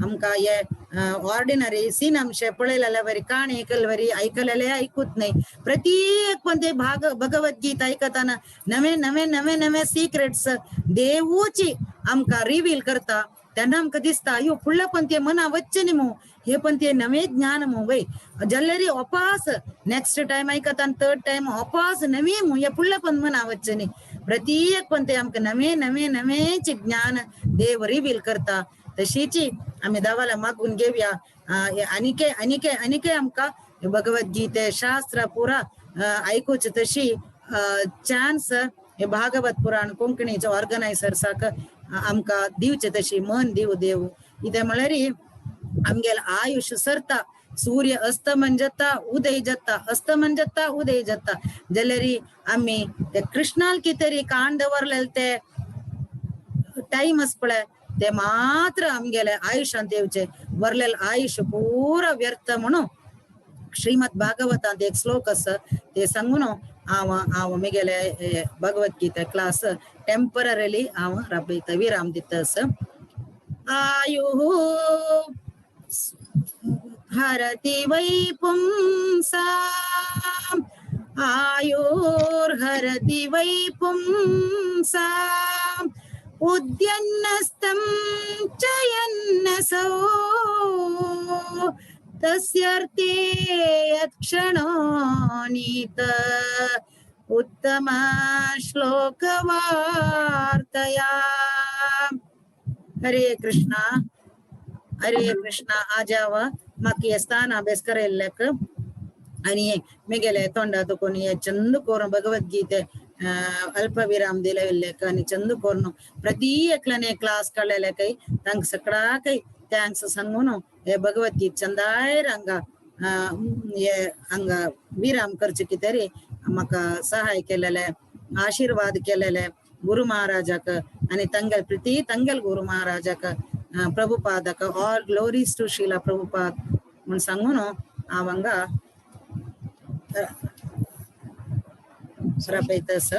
Speaker 1: आमकां हे ऑर्डिनरी सिनमशे पळयलेले वरी काणी आयकले वरी आयकलेले आयकूत न्हय. प्रत्येक पण ते भाग भगवद्गीता आयकतना नवे नवे नवे नवे सिक्रेट्स देवूची आमकां रिवील करता. तेन्ना आमकां दिसता अयो फुडले पण ते मना वच्चे न्ही मू, हे पण ते नवे ज्ञान मू वय जाल्यार अपास नेक्स्ट टायम आयकता आनी थर्ड टायम अपास नवे मू हे फुडले पण मना वच्चे न्ही. प्रत्येक पण ते आमकां नवे नवे नवेच ज्ञान देव रिवील करता. तशीच आमी देवाला मागून घेवया आनीके आनीके आनीके आमकां भगवद्गीते शास्त्र पुरा आयकुचे तशी चान्स हे भागवत पुराण कोंकणीचे ऑर्गनायझर्साक आमकां दिवचे तशी मन दिव देव. कितें म्हणल्यार आमगेलें आयुष्य सरता, सूर्य अस्तमन जाता उदय जाता, अस्तमन जाता उदय जाता. जाल्यार आमी ते कृष्णाल कितें तरी काण दवरलेले ते टायम आसा पळय ते मात्र आमगेले आयुष्यांत येवचे, वरलेले आयुष्य पुरा व्यर्थ म्हणून श्रीमद भागवतांत एक श्लोक आसा ते सांगून हांव हांव म्हगेले भगवद्गीता क्लास टेंपररीली हांव राबयता विराम दिता आसा. आयुः हरति वै पुंसाम् आयुर्हरति वै पुंसाम् उद्यन्नस्तं च यन्नसौ तस्यार्थे यत्क्षणो नीत उत्तम श्लोकवार्तया. हरे कृष्णा हरे कृष्णा. आजाव म्हाका हे स्थान अभ्यास करयल्ल्याक आनी म्हगेले तोंडा तुकून हे चंद करून भगवद्गीते अल्पविराम दिलेल्ल्याक आनी चंद करून प्रति एकल्याने क्लास काडलेल्याकय तांकां सगळ्याकय thanks सांगून हे भगवद्गीत चंदायर हांगा हे हांगा विराम करचे कितें तरी म्हाका सहाय केलेले आशीर्वाद केलेले गुरु महाराजाक आनी तांगेल प्रति तांगेल गुरु महाराजाक प्रभुपादाक all glories to Srila Prabhupada म्हूण सांगून हांव हांगा राबयता आसा.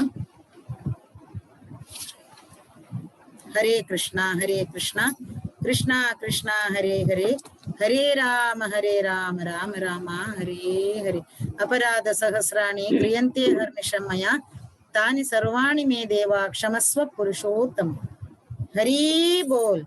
Speaker 1: हरे कृष्णा हरे कृष्णा कृष्णा कृष्णा हरे हरे हरे राम राम राम हरे हरे. अपराध सहस्राणि क्रियन्ते हर्निशं मया तानि सर्वाणि मे देवा क्षमस्व पुरुषोत्तम. हरि बोल.